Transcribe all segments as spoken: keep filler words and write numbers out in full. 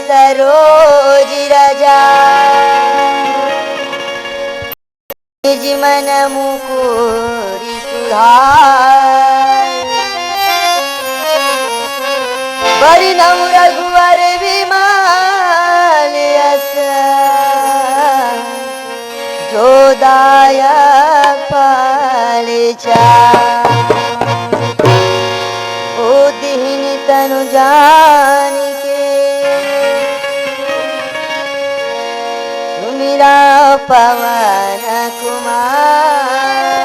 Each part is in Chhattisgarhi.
सरोज रजा, निज मन मुकुरि सुधार। बरनउँ रघुवर बिमल यस, जो दायक फल चारि। ओ दीन तनु जानिके, सुमिरौं पवन कुमार।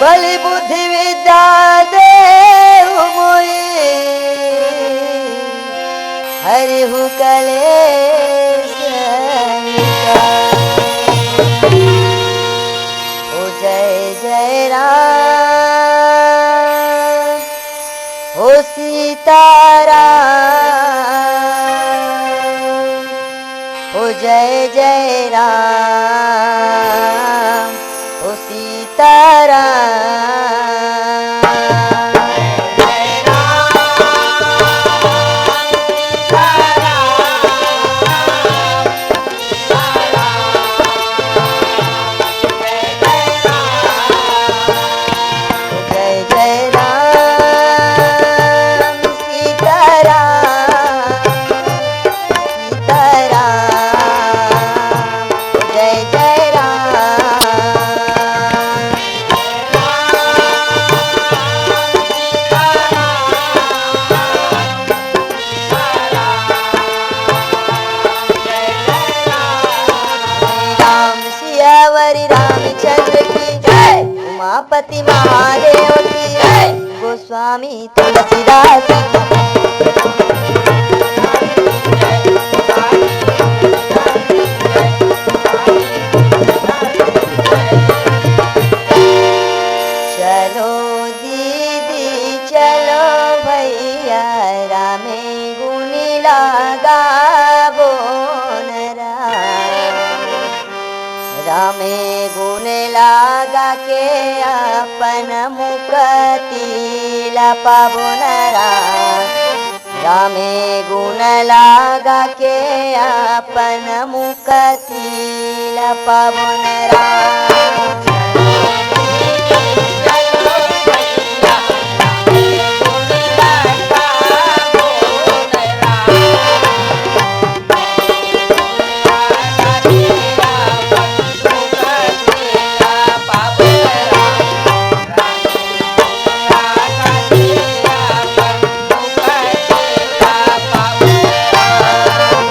बल बुद्धि विद्या देहु मोहि, हरहु कलेस निकार। ओ जय जय राम, ओ सीताराम, ओ जय जय राम, ओ सीताराम। जय जय राम, सीताराम, सीताराम, जय जय राम। राम सियावर रामचंद्र की जय, उमापति महादेव की जय, गोस्वामी तुलसीदास की। चलो दीदी चलो भैया, रामे गुण लगाबो न राम। रामे गुण लागा के अपन मुक्ति ला पाबो न राम। रामे गुण लागा के अपन मुक्ति ला पाबो न राम।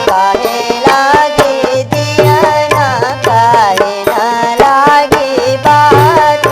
काहे लागे दिया ना, काहे ना लागे बात।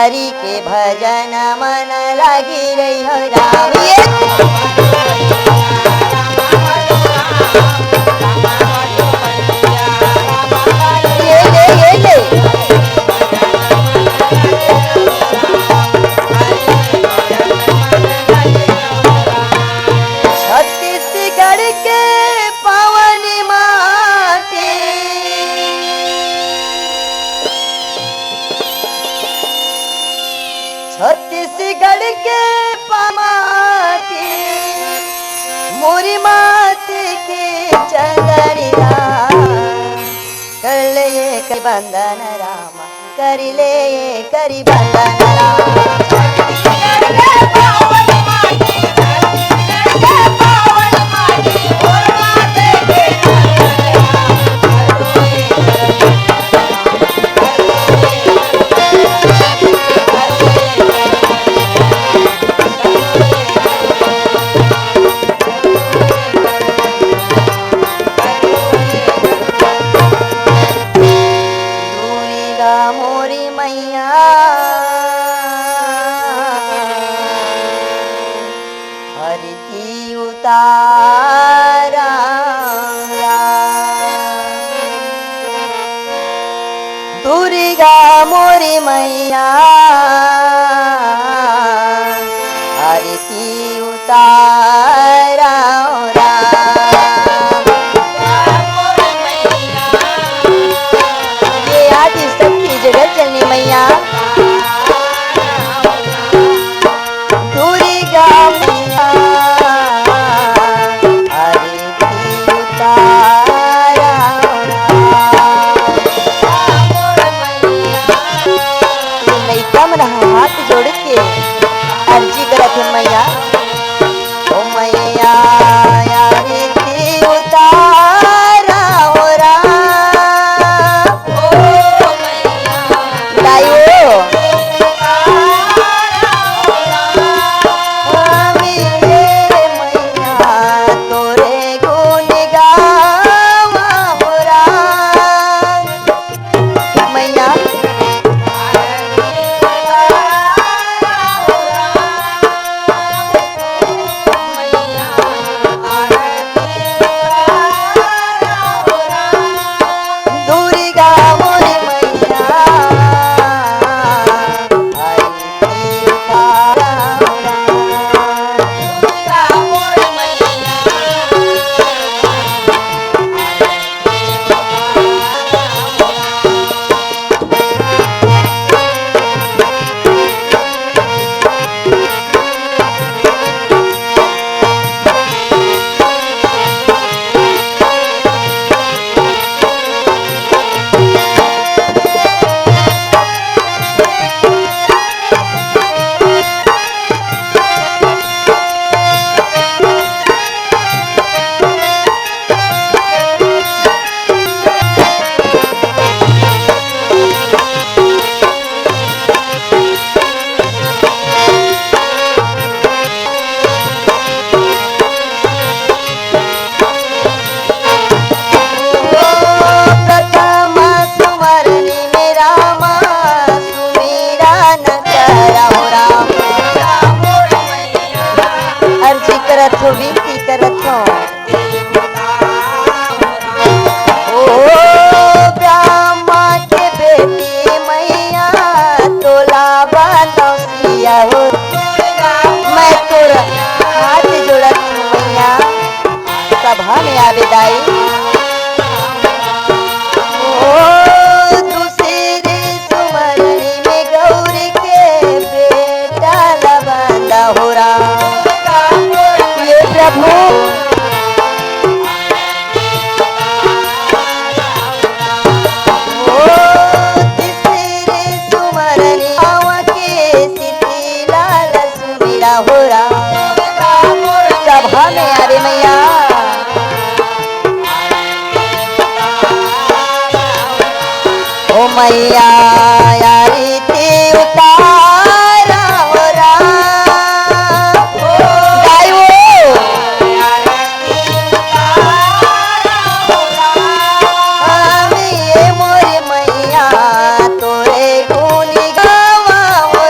हरि के भजन मन लागी रही हो राम। ये, ये ले, ये ले। छत्तीसगढ़ के पावन माटी, छत्तीसगढ़ के पावन माटी, मोरी माटी के चंदनिया, कर ले ये कर बंदन रामा, कर ले ये कर बंदन रामा। दुर्गा मोरी मैया, आरती उतारा। दुर्गा मोरी मैया, आरती उतारा। ये आदि शक्ति जगत जननी मैया, दुर्गा मैया, आरती उतारा। ये लइका मन ह हाथ जोड़ के अर्जी करत हे, मैया, ओ मैया, आरती उतारा हो राम। दाई ओ। मैया, तोरे गुण गावा हो राम। मैया। दुर्गा मोरी मैया, आई प्रथम सुमरनी में रामा सुमिरन करहु राम। अर्जी करत हो, विनती करत हो। ओ ब्रह्मा के बेटी मैया, तोला बनौसिया हो। मैं तोर हाथ जोड़त हूँ मैया, सभा में आवे दाई। ओ दूसरे सुमरनी में गौरी के बेटा ला बंदा हो राम। ये प्रभु, ओ तीसरे सुमरनी आवा के सिद्धि लाल सुमिरा हो राम। सभा में आवे मैया। ओ मैया, आरती उतारा हो राम। गायो। हम ये मोर मैया, तोरे गुण गावा हो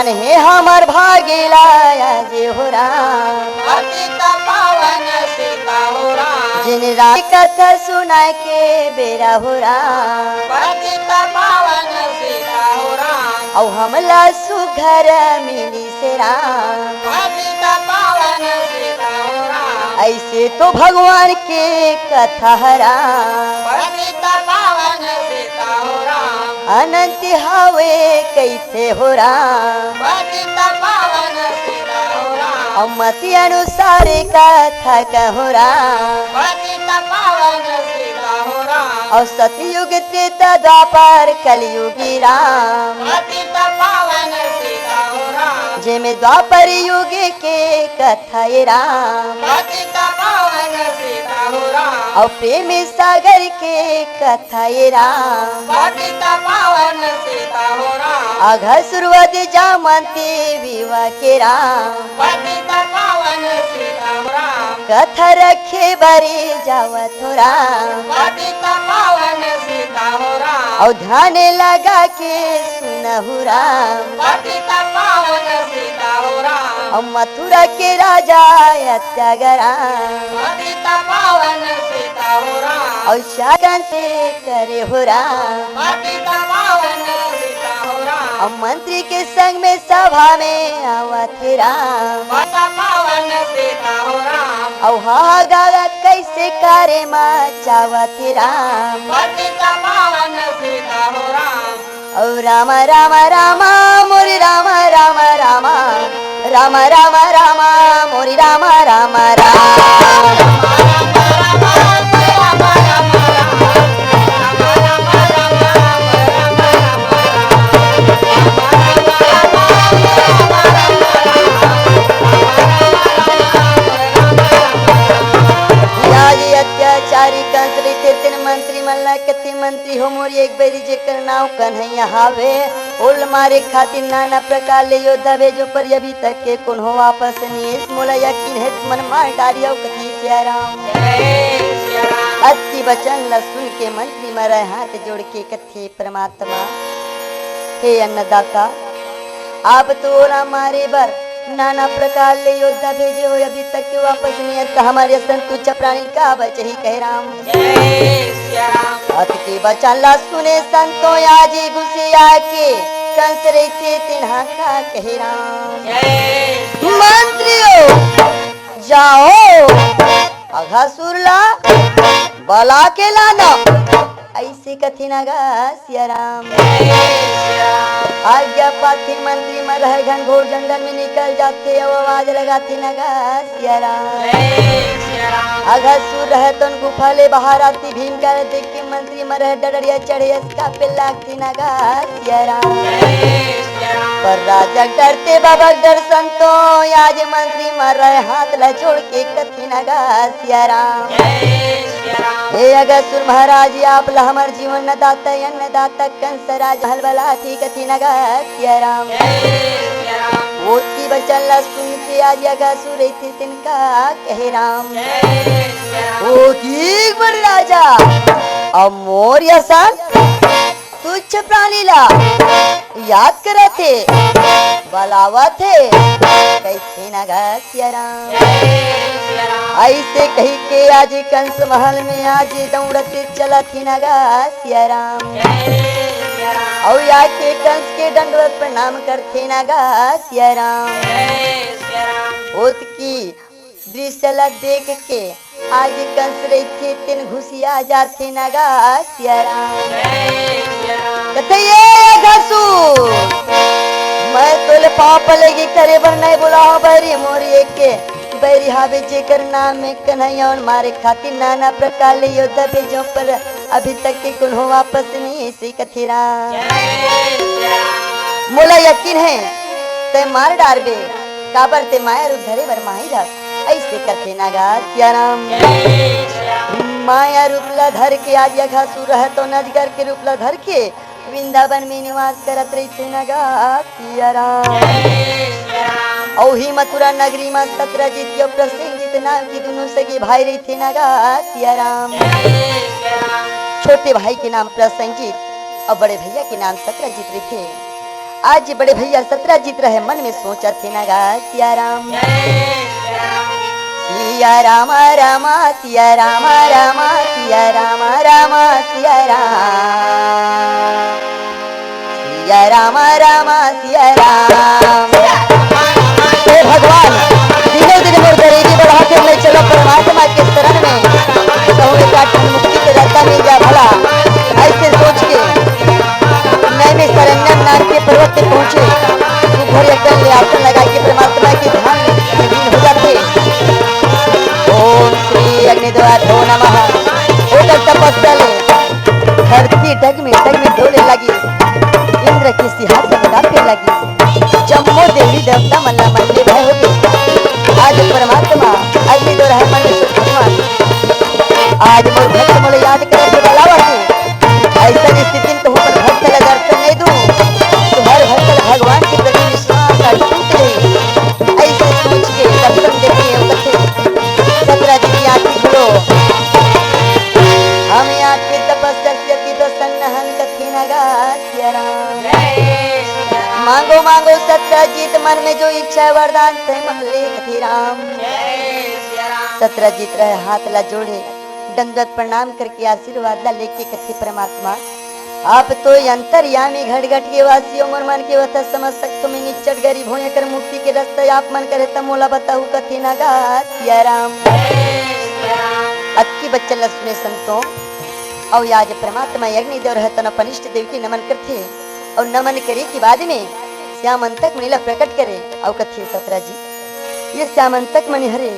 हे हमर भागीला आज हो राम। पतित पावन सीता हो राम। जिन राम कथा सुनाय के बेरा हो राम। पतित पावन सीता हो राम। अउ हमला सुघर मिली से राम। पतित पावन सीता हो राम। ऐसे तो भगवान के कथा ह राम। पतित पावन सीता हो राम। अनंत हावे कइसे हो राम। पतित पावन सीता हो राम। अउ मति अनुसार कथा कहो राम। पतित पावन सीता हो राम। अउ सतयुग त्रेता द्वापर कलयुगी राम। पतित पावन सीता हो राम। जेमे द्वापर युग के कथा ए राम। पतित पावन सीता हो राम। अउ प्रेम सागर के कथा ए राम। पतित पावन सीता हो राम। अघसुर वध जामंती विवाह के राम। पतित पावन सीता हो राम। कथा रखे बरी जावत हो राम। पतित पावन सीता हो राम। अउ ध्यान लगा के सुनहु राम। पतित पावन सीता हो राम। अउ मथुरा के राजा अत्यागराम। पतित पावन सीता हो राम। अउ शासन से करे हो राम। पतित पावन सीता हो राम। अउ मंत्री के संग में सभा में आवत हे राम। पतित पावन सीता हो राम। अउ हाहा गागा कैसे करे मचावत हे राम। पतित पावन सीता हो राम। अउ राम राम राम मोरे राम राम राम। राम राम राम मोरे राम राम राम। या ये अत्याचारी कंस रहिथे तेन मंत्री मन ला कथे मंत्री हो मोर एक बैरी जेकर नाव कन्हैया हावे। ओल मारे खातिर नाना प्रकार ले योद्धा भेजो, पर अभी तक के कोनो वापस नइ आइस। मोला यकीन हे तुमन मार डारी अउ कथी सिया राम। अतकी बचन ला सुन के मंत्री मरय हाथ जोड़ के कथे, परमात्मा, हे अन्नदाता, आप तो ओला मारे बर नाना प्रकार ले योद्धा भेजे हो, अभी तक के वापस नइ आइस, त हमर असन तुच्छ प्राणी का बचही, कहे राम। जय सिया राम। अतके बचन ला सुने संतो आज गुसिया के कंस रहिथे तिन्हा का कहे राम। जय सिया राम। मंत्रियों, जाओ, अघासुर ला बला के लाना। अइसे कथे न गा सिया राम। आज्ञा पाथे मंत्री मन रहे घनघोर जंगल में निकल जाथे अउ आवाज लगाथे न गा सिया राम। अघासुर रहे तोन गुफा ले बाहर आथे, भीम का देख के मंत्री मन रहे डडरिया चढ़े अस कापे लागथे न गा सिया राम। पर राजा डरथे बाबा डर संतो, आज मंत्री मन रहे हाथ ला जोड़ के कथे न गा सिया राम। हे अघासुर महाराज, आप ला हमर जीवन न दाता, अन्नदाता कंस राज महल बलाथे कथे न गा सिया राम। ओतकी बचन ला सुन के आज अघासुर रहिथे तिनका कहे राम। ओतकी बड़ राजा, अब मोर असन तुच्छ प्राणी ला याद करत हे, बलावत हे, कइसे न गा सिया राम। अइसे कहि के आज कंस महल में आज दौड़त चलत हे न गा सिया राम। अउ आके कंस के दंडवत प्रणाम करथे न गा सिया राम। ओतकी दृश्य ला देख के आज कंस रहिथे तेन घुसिया जाथे न गा सिया राम। कथे, "ए अघासुर, मैं तोले पाँव पलेगी करे बर नइ बोला हूँ बैरी मोरी एक के। बैरी हावे जेकर नाम में कन्हैया, ओन मारे खातिर नाना प्रकार ले योद्धा भेजो, पर अभी तक के कोनो वापस नइ आइस कथे राम। मोला यकीन हे, तैं मार डारबे, काबर ते माया रूप धरे बर माहिर हस।" अइसे कथे न गा सिया राम। माया रूप ला धर के आज अघासुर रहे तोन अजगर के रूप ला धर के वृंदावन में निवास करत रहिथे न गा सिया राम। अउ ही मथुरा नगरी म सत्रजीत अउ प्रसेनजीत नाम के दुनों सगे भाई रहिथे न गा सिया राम। छोटे भाई के नाम प्रसेनजीत अउ बड़े भैया के नाम सत्रजीत रहिथे। आज बड़े भैया सतराजीत रहे मन में सोचत हे ना गा सिया राम। सिया राम राम, सिया राम राम, सिया राम राम, सिया राम। सिया राम राम, सिया राम। हे भगवान, दिनों दिन मोर गरीबी बढ़ाते हुए चलो परमात्मा के शरण में, कहूँ एक आध ठन मुक्ति के रास्ता मिल जा भला। ऐसे सोच के नैमिषारण्य नाम के पर्वत पे पहुंचे। सुघर एक ठन ले आसन लगा के परमात्मा के ध्यान में लीन हो जाते। ओम श्री अग्निद्वारो नमः। ओकर तपस्या ले धरती डगमे डगमे डोले लगी, इंद्र के सिंहासन कांपे लगी, जम्मो देवी देवता मन ला मन में भय होगे। आज परमात्मा अग्निद्वार हे मन में सोच भगवान, आज मोर भक्त मोला याद करे के बुलावा के, ऐसा स्थिति में तो ओकर भक्त ला दर्शन नहीं दूं, तो हर भक्त ला भगवान के प्रति विश्वास टूट जाही। ऐसे सोच के दर्शन देखे ओकर से सतराजीत की आँखी खुलो। हम यहाँ के तपस्या से अति प्रसन्न हन कथे ना गा सिया राम। मांगो मांगो सतराजीत मन में जो इच्छा है वरदान ते मांग ले कथे राम। सतराजीत रहे हाथ ला जोड़े, दंडवत प्रणाम करके आशीर्वाद ला लेके कथे परमात्मा, आप तो अंतर्यामी घटघट के वासी हो, मोर मन के व्यथा समझ सकत हो, मैं निच्चट गरीब हों, एकर मुक्ति के रास्ता आप मन करे त मोला बताहू कथे ना गा सिया राम। अतकी बचन ला सुने संतों, अउ आज परमात्मा अग्निद्वार हे तन अपन इष्ट देव के नमन करथे, अउ नमन करे के बाद में श्याम अंतक मणि ला प्रकट करे, अउ कथे सतराजीत, ये श्याम अंतक मणि हरे,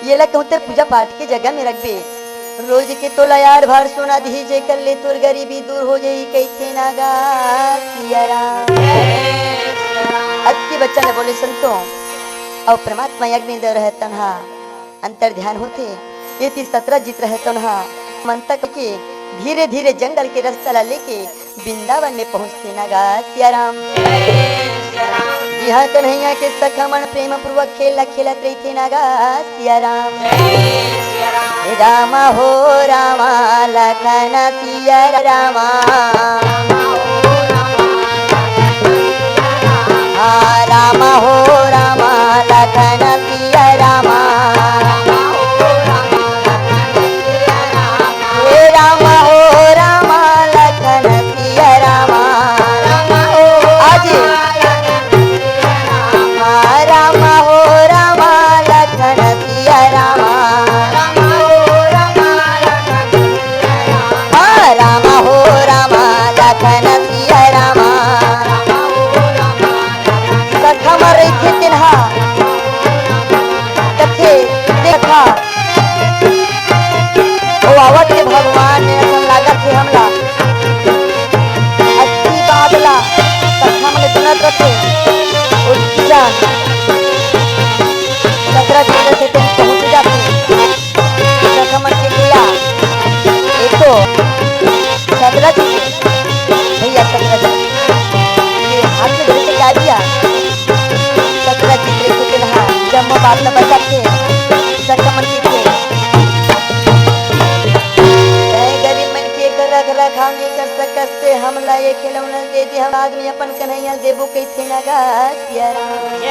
येला कहूँ तें पूजा पाठ के जगह में रखबे, रोज के तोला यार भार सोना दिही, जेकर ले तोर गरीबी दूर हो जाही, कहिथे ना गा सिया राम। अतकी बचन बोले संतों, अउ परमात्मा अग्निद्वार हे तन हा अंतर ध्यान होथे। एती सतराजीत रहे तन हा मंतक के धीरे धीरे जंगल के रास्ता ला लेके वृंदावन में पहुंचथे ना गा सिया राम। जिहाँ कन्हैया के सखा मन प्रेम पूर्वक खेल ला खेलत रहिथे ना गा सिया राम। राम हो राम, लखन सिया राम। हाँ, राम हो राम, लखन सिया राम। हे राम हो राम, लखन सिया राम। आज राम हो राम, लखन सिया राम। हाँ, राम हो राम, लखन सिया राम। सखा मन रहिथे तेन हा कथे, देखा, ओ आवत हे भगवान, अइसन लागत हे हमला। अतकी बात ला सखा मन सुनत रथे। ओ जा, सतराजीत से तेन पहुंच जाथे। सखा मन के भैया, एक तो सतराजीत, भैया सतराजीत के हाथ में धरे के का दिया? सतराजीत रे कुटिल हा, जम्मो बात ल बताथे। सखा मन के थे, "तैं गरीब मन के कर रख रखाव नइ कर सकस, ते हमला ये खिलौना दे दे, हम बाद में अपन कन्हैया देबो कहिथे ना गा सिया राम।"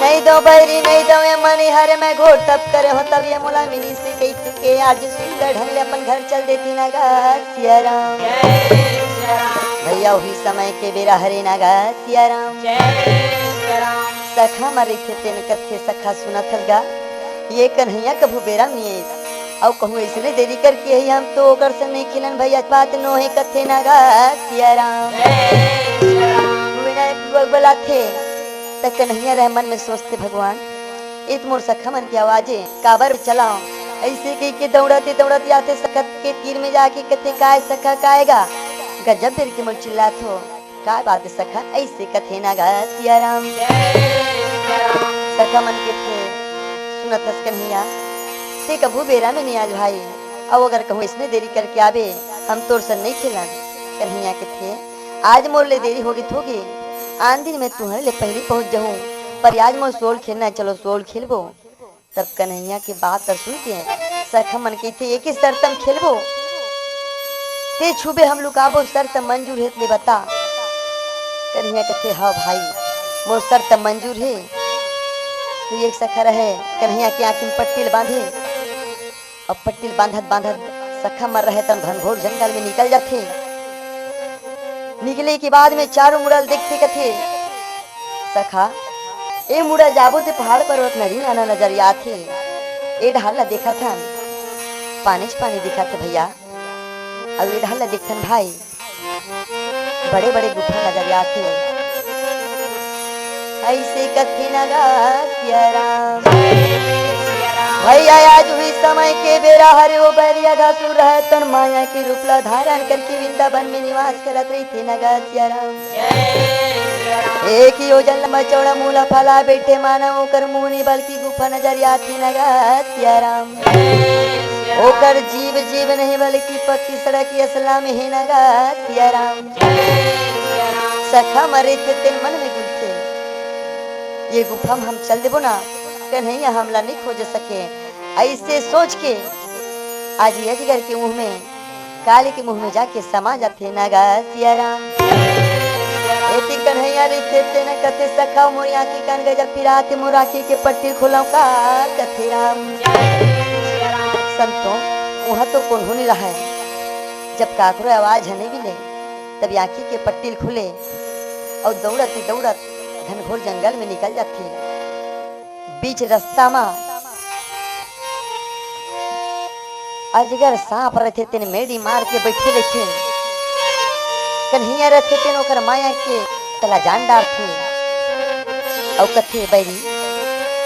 नइ दो बैरी, नइ दो ये मनी हरे, मैं घोर तप करे हों, तब ये मोला मिलिस कहिथे के आज सुंदर ढंग ले अपन घर चल देती ना गा सिया राम। भैया, वही समय के बेरा हरे ना गा सिया राम। सखा मन रहिथे तेन कथे, सखा सुनत हस गा, ये कन्हैया कभू बेरा में नइ आइस, अउ कहूँ अइसने देरी करके ही हम तो ओकर से नइ खेलन भैया, बात नोहे कथे ना गा सिया राम। विनय पूर्वक बलाथे, त कन्हैया रहे मन में सोचथे, भगवान, ए त मोर सखा मन के आवाज ए, काबर चलाओं? अइसे कहिके दौड़त दौड़त आथे सखा के तीर में जाके कथे, "काय सखा, काय गा? गजब बेर के मोर चिल्लात हो, का बात ए सखा?" अइसे कथे ना गा सिया राम। सखा मन कथे, "सुनत हस कन्हैया, ते कभू बेरा में नइ आइस भाई, अउ अगर कहूँ अइसने देरी करके आबे, हम तोर संग नइ खेलन।" कन्हैया कथे, "आज मोर ले देरी होगे त होगे, आन दिन मैं तुंहर ले पहिली पहुँच जाहूँ, पर आज मोर सोल खेलना, चलो सोल खेलबो।" तब कन्हैया के बात ल सुन के सखा मन कथे, "एके शर्त म खेलबो, ते छूबे हम लुकाबो, शर्त मंजूर हे त ले बता।" कन्हैया कथे, "हव भाई, मोर शर्त मंजूर हे।" त एक सखा रहे, कन्हैया के आँखी में पट्टी ल बांधे। अब पट्टी ल बांधत बांधत सखा मर रहे तन घनघोर जंगल में निकल जाथे। निकले के बाद में चारों मुड़ा ल देखथे, कथे, "सखा, ए मुड़ा जाबो ते पहाड़ पर्वत नदी नाना नजर आथे। ए डहार ला देखत हन, पानीच पानी दिखत हे भैया। अउ ए डहार ला देखथन भाई, बड़े-बड़े गुफा नजर आथे।" अइसे कथे न गा सिया राम। भैया, आज भी समय के बेरा हरे, ओ बैरिया घासुर रहे तन माया के रूप ला धारण करके वृंदावन में निवास करत रहिथे न गा सिया राम। एक योजन लंबा चौड़ा मूला फैला बैठे मानव, ओकर मुंह नहीं बल्कि गुफा नजर आथे न गा सिया राम। ओकर जीव जीव नहीं बल्कि पक्की सड़क असला में हे न गा सिया राम। सखा मरे थे तेन मन में गुलथे, ये गुफा में हम चल देबो ना, कन्हैया हमला नहीं खोज सके। ऐसे सोच के आज ये अजगर के मुंह में, काली के मुंह में जाके समा जाथे न गा सिया राम। एती कन्हैया रहिथे तेन कथे, "सखा मोर आँखी कान गजब फिराथे, मोर आँखी के पट्टी खोलव का?" कथे राम। संतो, वहाँ तो कोनो नहीं रहा है। जब काकरो आवाज ह नहीं मिले, तब आँखी के पट्टी ल खुले अउ दौड़त ही दौड़त घनघोर जंगल में निकल जाथे। बीच रास्ता म अजगर सांप रहिथे, तेन मेड़ी मार के बैठे रहिथे। कन्हैया रहिथे, तेन ओकर माया के तला जान डारथे। अउ कथे, "बैरी,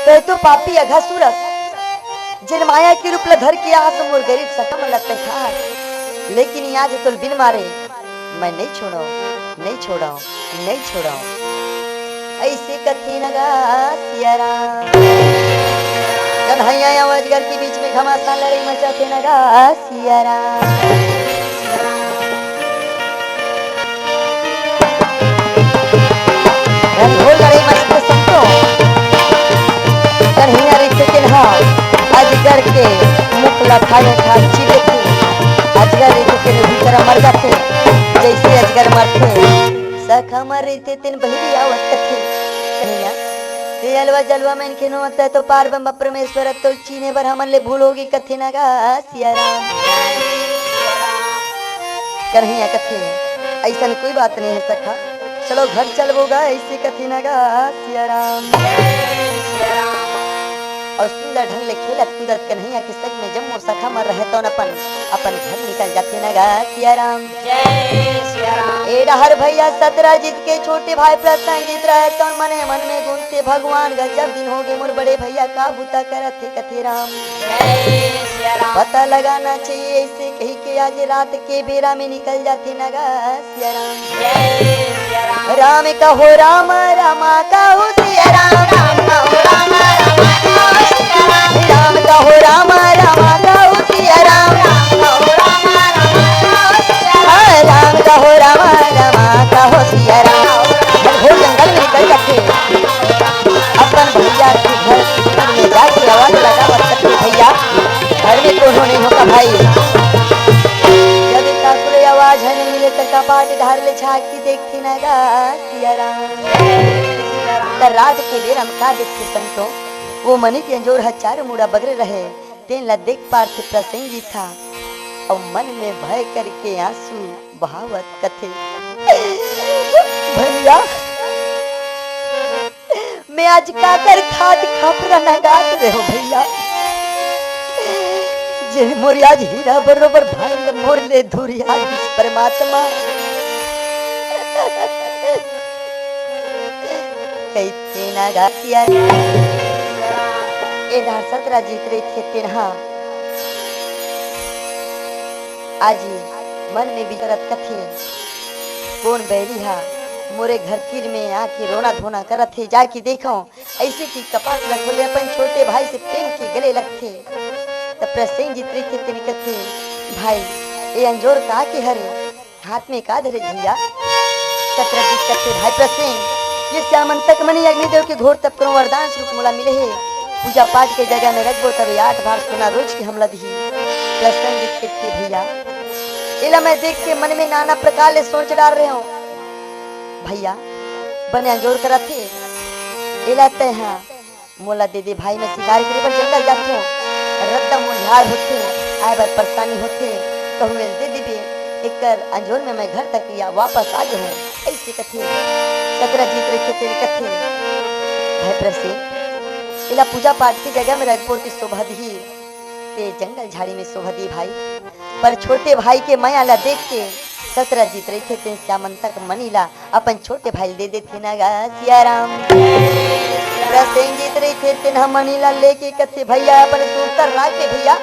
तैं तो पापी अघासुर अस, जेन माया के रूप ल धर के आस मोर गरीब सखा मन ल तैं खास, लेकिन आज तोल बिन मारे मैं नहीं छोड़व, नहीं छोड़व, नहीं छोड़व।" ऐसे कथे न गा सिया राम। कन्हैया या अजगर के बीच में घमासान लड़ाई मचाथे न गा सिया राम। घनघोर लड़ाई मचाथे संतो। कन्हैया रहिथे तेन ह अजगर के मुख ल फाड़े खार चीर देथे। अजगर रहिथे तेन भीतर मर जाथे। जैसे अजगर मरथे, सखा मर रहिथे तेन बहिरी आवत कथे, "कन्हैया, ते अलवा जलवा में इनके नो तैं तो पार ब्रह्म परमेश्वर, तोल चीने बर हमन ले भूल होगी," कथे न गा सिया राम। कन्हैया कथे, "ऐसन कोई बात नहीं है सखा, चलो घर चलबो गा," ऐसे कथे न गा सिया राम। अउ सुंदर ढंग ले खेलत कूदत कन्हैया के संग में जम्मो सखा मन रहे तौन अपन, अपन घर निकल जाथे न गा सिया राम। ए डहर भैया सतराजीत के छोटे भाई प्रसंगजीत रहे तौन मने मन में गुनथे, "भगवान गजब दिन होगे, मोर बड़े भैया का बुता करत हे," कथे राम। पता लगाना चाहिए ऐसे कही के आज रात के बेरा में निकल जाथे न गा सिया राम। राम कहो राम, रामा कहो सिया राम। राम कहो राम, रामा कहो सिया राम। राम कहो राम, रामा कहो सिया राम। राम कहो राम, रामा कहो सिया राम। हाँ, राम कहो राम, रामा कहो सिया राम। घनघोर जंगल में निकल जाथे। अपन भैया के घर में जाके आवाज लगावत कथे, "भैया, घर में कोनो नहीं होगा भाई।" जब काकरो आवाज ह नहीं मिले त कपाट डार ले झांक के देखथे न गा सिया राम। त रात के बेरा म का देखथे संतो, वो मनी के अंजोर ह चारों मुड़ा बगरे रहे, तेन ला देख पारथे प्रसंगजीत ह, अउ मन में भय करके आंसू बहावत कथे, "भैया, मैं आज काकर खात खापरा नगात रहे हो भैया, जे मोर आज हीरा बरोबर भाई मोर ले धुरिया दिस परमात्मा।" कहिथे न गा सिया। ए डहर सतराजीत रहिथे तेन ह आज मन में विचारत कथे, "कोन बैरी हा मोरे घर तीर में आके रोना धोना करत हे, जाके देखो।" ऐसे कि कपाट ल खोले अपन छोटे भाई से प्रेम के गले लगथे। त प्रसंगजीत रहिथे तेन कथे, "भाई, ए अंजोर का के हरे?" हाथ में का धरे भैया? सतराजीत कथे, "भाई प्रसेन, ये श्यामंतक मणि अग्निदेव के घोर तप करो वरदान स्वरूप मोला मिले हे। पूजा पाठ के जगह में रखबो तब ये आठ भार सोना रोज के हमला दिही।" प्रसेन जी कथे, "भैया, एला मैं देख के मन में नाना प्रकार ले सोच डार रहे हो। भैया, बने अंजोर करत हे। एला तैं हा मोला दे दे भाई, मैं शिकार करे बर जंगल जाथों। रद्दा मुंझार होथे, आए बर परेशानी होथे। कहूँ एल दे देबे, एकर अंजोर में मैं घर तक या वापस आ जाहूँ। अइसे कथे। सतरा जीत रहिथे तेन कथे, भाई प्रसेन, एला पूजा पाठ के जगह में रखबो ते शोभा दिही, ते जंगल झाड़ी में शोभा दिही भाई। पर छोटे भाई के मया ला देख के सतरा जीत रहिथे तेन श्यामंतक मनी ला अपन छोटे भाई ल दे देथे ना गा सिया राम। प्रसेन जीत रहिथे तेन ह मनी ला लेके कथे, भैया अपन सुरता राख दे भैया,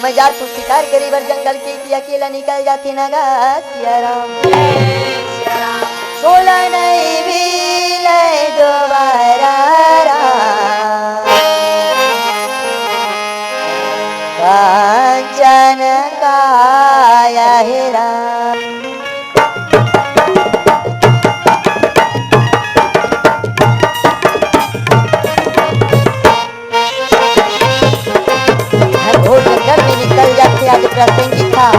मैं जाथों शिकार करे बर जंगल के, कि अकेला निकल जाथे ना गा सिया राम। तोला नहीं मिले दोबारा राम। कांचन काया हे राम। घनघोर जंगल में निकल जाथे आज प्रसेन जी हा।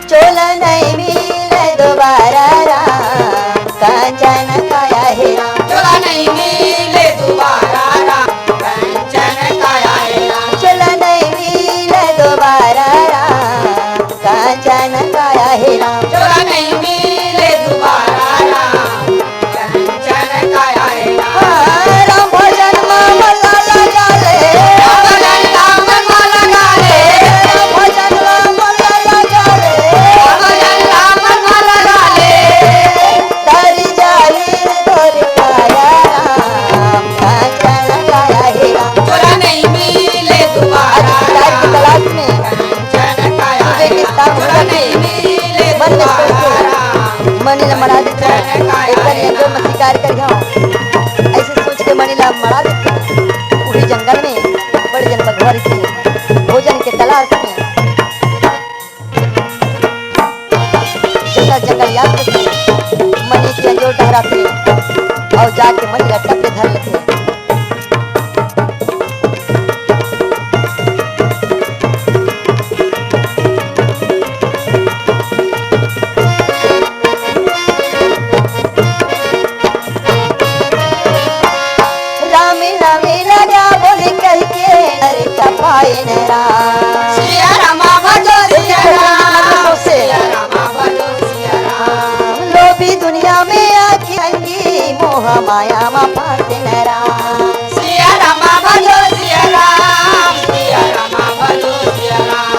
चोला नहीं मिले दोबारा राम, कांचन काया हे राम। चोला नहीं मिले दोबारा राम, कांचन काया हे राम। चोला नहीं मिले दोबारा राम, कांचन काया हे राम। चोला नहीं मिले दोबारा राम, कांचन काया हे राम। हाँ, राम भजन मा मन लगा ले। राम भजन मा मन लगा ले। राम भजन मा मन लगा ले। राम भजन मा मन लगा ले। तारी जाई तोर काया राम, कांचन काया हे राम। चोला नहीं मिले दोबारा। आज शिकार की तलाश में सूर्य के स्थान हो जाते, मन में सोच के मनी ला मरा देथे। एक बार ये जो मैं शिकार कर गया हूँ, ऐसे सोच के मनी ला मरा देथे। पूरी जंगल में बड़े जन बघवा रहिथे, भोजन के तलाश में जंगल जंगल याद करथे, मनी के अंजोर टहराथे अउ जाके मनी ला टप ले धर लेथे। राम नाम लगा बोले कह के अरे कपाइन राम। सिया रामा भजो सिया राम। सिया रामा भजो सिया राम। लोभी दुनिया में आके अंगी मोह माया मा फांसे न राम। सिया रामा भजो सिया राम। सिया रामा भजो सिया राम।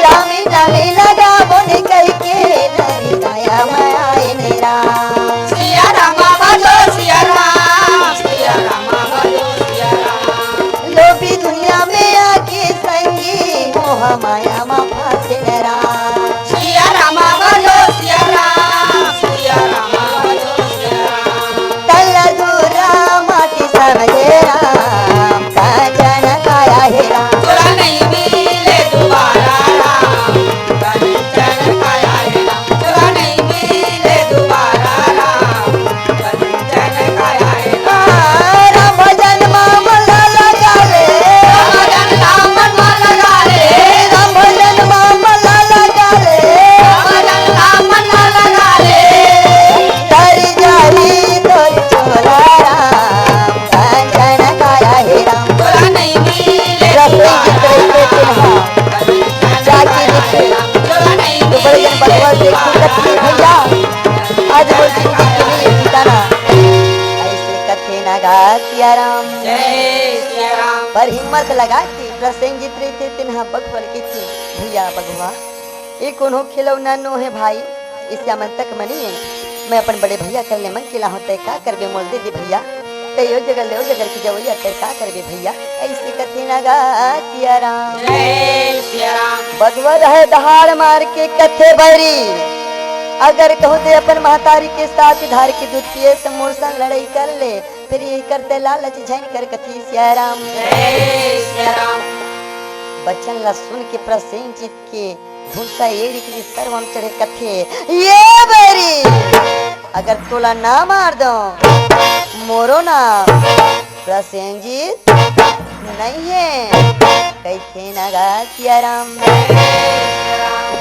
रामी नामे लगा बोले कह के नरी काया में आए ने राम। सिया रामा भजो सिया राम, सिया रामा भजो सिया राम। लोभी दुनिया में आके संगी मोह माया मा फांसे ने राम। सिया रामा भजो सिया राम, सिया रामा भजो सिया राम। तल्ला दूरा माटी समझे राम, कांचन काया हे राम। चोला नहीं मिले दोबारा राम, कांचन काया हे राम। चोला नहीं मिले दोबारा राम, कांचन काया हे राम। राम भजन मा मन लगा ले। राम भजन मा मन लगा ले। राम भजन मा मन लगा ले। राम भजन मा मन लगा ले। तारी जाई तोर चोला राम, कांचन काया हे राम। चोला नहीं मिले रसोई जितने के चिन्हा, जाके देखे। तो बड़े जन बघवा से पूछत हे, भैया, आज मोर जिंदगी के लिए ठिकाना। ऐसे कथे ना गा सिया राम। जय सिया राम। पर हिम्मत लगा के प्रसेन जीत रहिथे, तेन हा बघवा ल कथे, भैया बघवा, ये कोनो खिलौना नो हे भाई, ये श्यामंतक मनी हे। मैं अपन बड़े भैया कर ले मंग के लाहूं, तय का करबे मोल दे दे भैया। तय यो जगह ले ओ जगह की जवैया, तय का करबे भैया। ऐसे कथे ना गा सिया राम। जय सिया राम। बघवा रहे दहाड़ मार के कथे बैरी, अगर कहूं ते अपन महतारी के साथ धार के दूध पिए से मोर संग लड़ाई कर ले, फिर ये करते लालच झन कर कथे सिया राम। जय सिया राम। बचन ला सुन के प्रसेन जीत के भूसा एड़ी के सरवन चढ़े कथे, "ये बैरी, अगर तोला ना मार दो, मोरो ना प्रसेंजीत नहीं है," कहिथे न गा सियाराम।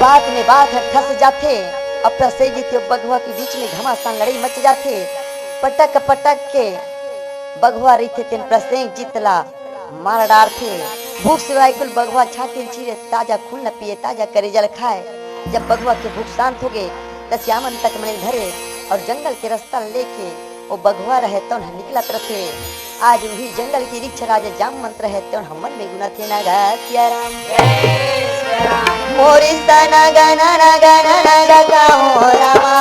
बात में बात ह ठस जाथे। अब प्रसेंजीत के बघवा के बीच में घमासान लड़ाई मच जाथे। पटक पटक के बघवा रहिथे तेन प्रसेंजीत ला मार डारथे। भूख सिवाय कुल बघवा छाती ल चीरे, ताजा खून ल पिए, ताजा करेजा ल खाए। जब बघवा के भूख शांत होगे, त श्यामंतक मणि ल धरे अउ जंगल के रस्ता ल लेके ओ बघवा रहे तौन ह निकलत रथे। आज उही जंगल के रिक्ष राजा जामवंत रहे तौन ह मन में गुनथे न गा सियाराम। मोरी सा नगा नगा नगा कहूँ रामा।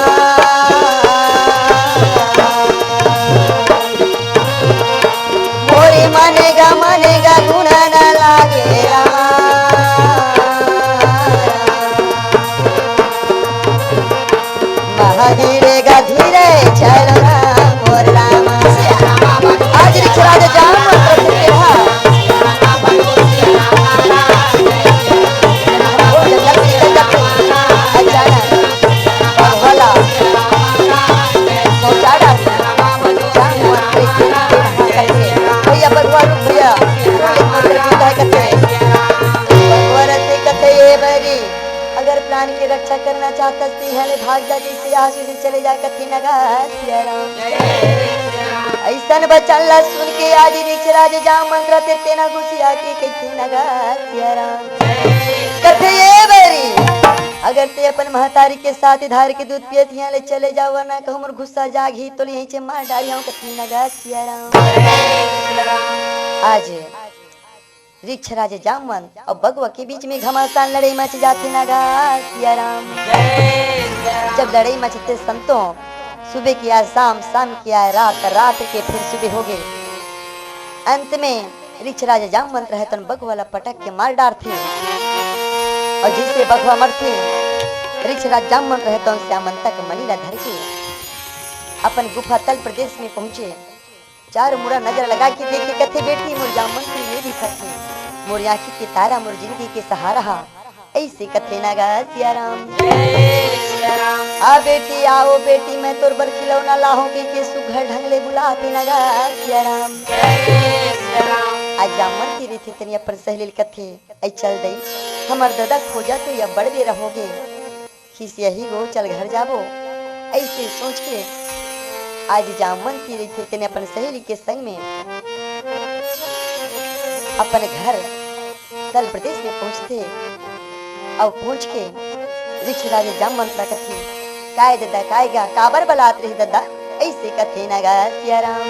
मोरी मने गा मने गा गुना न लागे रामा। महा धीरे गा धीरे चलो ना मोर रामा। आज रिक्ष राजा जामवंत रथे तेन ह। ओ जंगल से निकल जाथे। अचानक भोला पहुंचा डारथे। जामवंत कहिथे, "भैया बघवा रुक भैया, तोर ले मोर बर चिंता हे," कथे। बघवा रथे कथे, "ए बैरी, अगर प्राण के रक्षा करना चाहतस त इहाँ ले भाग जा, जइसे यहाँ से चले जा," कथे न गा सियाराम। अइसन बचन ला सुन के आज रिक्ष राजा जामवंत रथे तेन ह गुसिया के कहिथे न गा सियाराम। कथे, "ए बैरी, अगर ते अपन महतारी के साथ धार के दूध पियत इहाँ ले चले जा, वरना कहूँ मोर गुस्सा जागही तोला यहीं से मार डारिहूँ," कथे न गा सियाराम। आज रिक्ष राजा जामवंत अउ बघवा के बीच में घमासान लड़ाई मच जाथे न गा सियाराम। जब लड़ाई मचथे संतों, सुबह के आए शाम, शाम के आए रात, रात के फिर सुबह होगे। अंत में रिक्ष राजा जामवंत रहे तौन बघवा ला पटक के मार डारथे। अउ जइसे बघवा मरथे, रिक्ष राजा जामवंत रहे तौन श्यामंतक मणि ला धर के अपन गुफा तल प्रदेश में पहुंचे। चार मुड़ा नजर लगा के देखे, कथे, "बेटी मोर जामवंत ये दिखथे, मोर आँखी के तारा, मोर जिंदगी के सहारा हा।" अइसे कथे न गा सियाराम। "आ बेटी, आ ओ बेटी, मैं तोर बर खिलौना लाहूँ," कहिके सुघर ढंग ले बुलाथे न गा सियाराम। आज जामवंती रहिथे तेन अपन सहेली ल कथे, "अई चल दई, हमर ददा खोजत हे या बड़ बेरा होगे।" खिसियाही गो, चल घर जाबो। अइसे सोच के आज जामवंती रहिथे तेन अपन सहेली के संग में अपन घर तल प्रदेश में पहुंचथे। अउ पहुंच के रिक्ष राजा जामवंत ला कथे, "काय ददा, काय गा, काबर बलात रहे ददा?" अइसे कथे न गा सियाराम।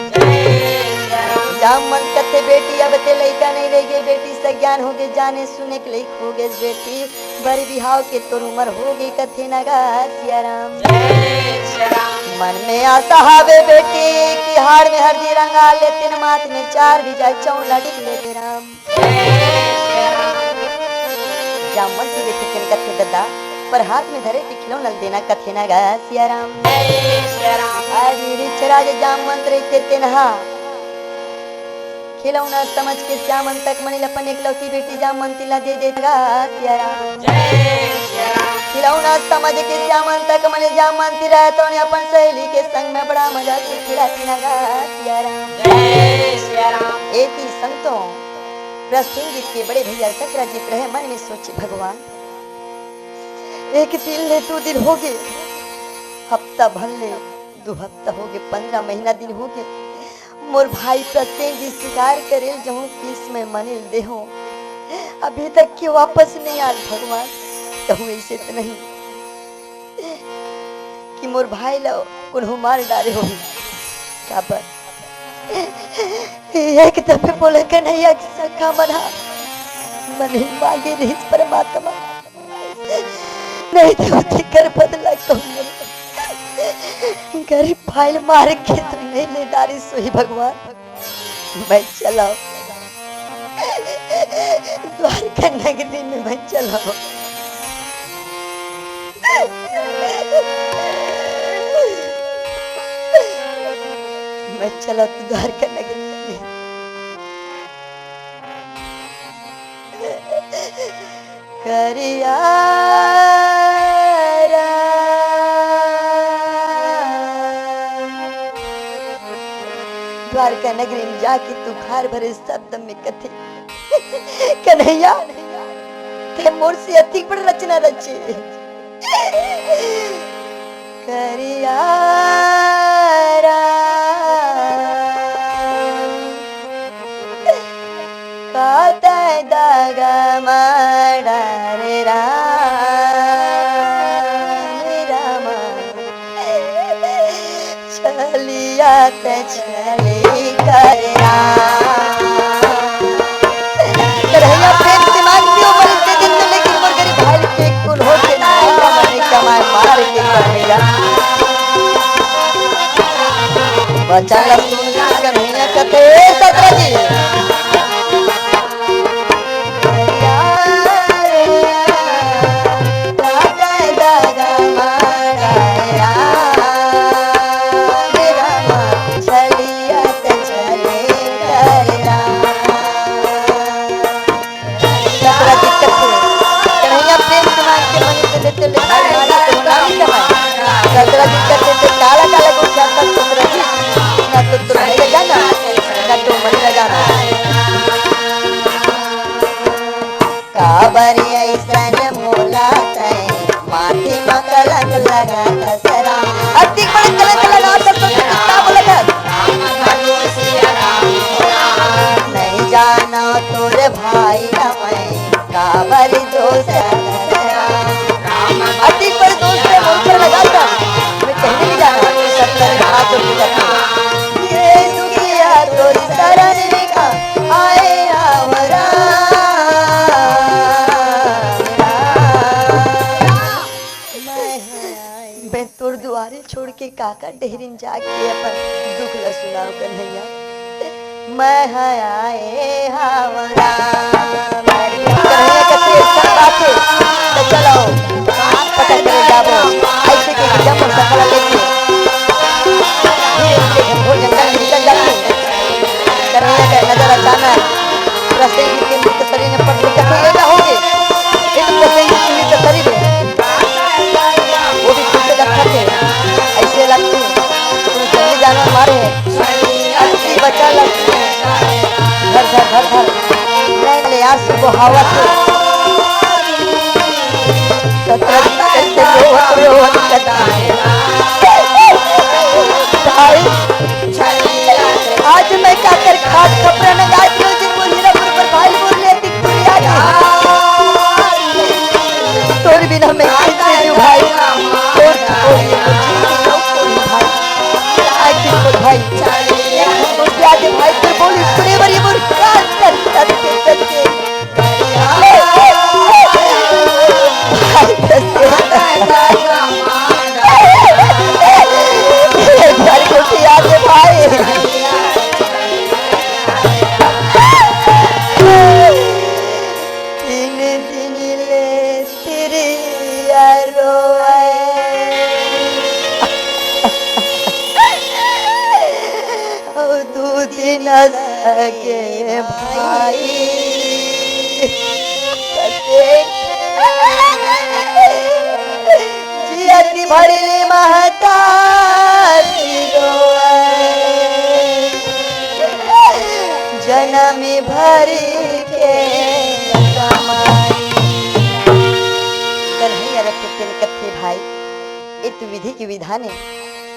जामवंत कथे, "बेटी, अब ते लइका नइ रहिगे बेटी, सज्ञान होगे, जाने सुने के लइक होगे बेटी, बर बिहाव के तोर उमर होगे," कथे न गा सियाराम। मन में आसा हावे बेटी कि हाड़ में हरदी रंगा लेतेन, माथ में चार बीघा चौना टिक लेते राम। जामवंती रहिथे तेन कथे, "ददा, पर हाथ में धरे ते खिलौना ल देना," कथे न गा सियाराम। आज रिक्ष राजा जामवंत रहिथे तेन हा खिलौना समझ के श्यामंतक मणि ल अपन एकलौती बेटी जामवंती ला दे दे गा सियाराम। खिलौना समझ के श्यामंतक मणि जामवंती रहे तौन अपन सहेली के संग में बड़ा मजा से खिलाथे न गा सियाराम। एती संतों प्रसेंजीत के बड़े भैया चक्रजीत रहे मन में सोचे, "भगवान, एक दिन ले दू दिन होगे, हफ्ता भर ले दू हफ्ता होगे, पंद्रह महीना दिन होगे, मोर भाई प्रसेंजीत शिकार करे ल जहूँ किस में मणि ल देहूँ, अभी तक के वापस नइ आय भगवान, कहूँ अइसे त नहीं कि मोर भाई ल कोनो मार डारे होही।" काबर एक दफे मोला कन्हैया के सखा मन ह मणि ल मांगे रिहिस परमात्मा, नहीं तो तेकर बदला कहूँ गरीब भाई ल मार के तो नइ ले डारिस होही भगवान। मैं चलव द्वारका नगरी में, मैं चलव, मैं चलव द्वारका नगरी में। करिया राम। द्वारका नगरी में जाके तुखार भरे शब्द में कथे, कन्हैया, ते मोर से अतिक बड़ रचना रचे। करिया राम, कातै दगा माड़ा रे राम, राम। चलिया ते चली करिया। कन्हैया प्रेम से मांगती हूँ, पर इतने दिन में लेकिन मोर गरीब भाई के कुल हो के ना, मैंने कमाए मार के कन्हैया। बचा ला सुन के कन्हैया कथे, "ए सतरा जी।" सतरा जी कथे, कन्हैया प्रेम से मांग के मनी से लेते ले भाई मांगे तो ना भी कमाए। सतरा जी कथे, "ते काला काला को क्या था सतरा जी? ना तो तू नहीं ले जाना, ना तो मत ले जाना।" काबर अइसन मोला तैं माटी म कलंक लगा दसरा। अतिक बड़े कलंक लगा दसरा, कितना बोला था? नहीं जाना तोरे भाई न मैं, काबर दोष दसरा। अतिक बड़े दोष से मोर पर लगा था, मैं कहीं नहीं जाना, सत्तर हाथ जोड़ के कहता हूँ। ये दुखिया तोरी शरण में का आए आवरा। मैं तोर दुआरे छोड़ के काकर डेहरी म जाके अपन दुख ल सुनाव कन्हैया। मैं ह आए हवं राम। कन्हैया कथे, "अइसन बात हे, त चलो, पता करे जाबो।" अइसे कहिके जम्मो सखा ल लेके धीरे धीरे घनघोर जंगल में निकल जाथे। कन्हैया के नजर अचानक प्रसेनजीत के मृत शरीर में पड़थे, कथे, "ये का होगे? ये तो प्रसेनजीत के मृत शरीर हे।" वो भी खुद से लगथे, अइसे लगथे, कोई जंगली जानवर मारे हे। अति बचा लगथे, धर, धर, धर, धर। नहीं ले आंसू बहावत हे। सतरा जी कइसे रोवत, रोवत कथा हे। भाई, आज मैं काकर खाट खपरा न गाय के रोज बोल हीरा पर भाई बोल ले दिख दुनिया के। तोर बिना मैं कइसे जीव भाई? तोर, तोर, तोर भाई। आज दिन बोल भाई। एक दिन बोल के आज भाई तोर बोल सुने बर ये बोल कान कर, कर, कर, कर। एक बार खुशी आ दे भाई। तीन दिन ले तिरिया रोए। अउ दू दिन सगे भाई। जियत भरली महतारी रोए, जनम भर के कमाई। कन्हैया रथ तिलक थे भाई, ए तो विधि के विधान हे।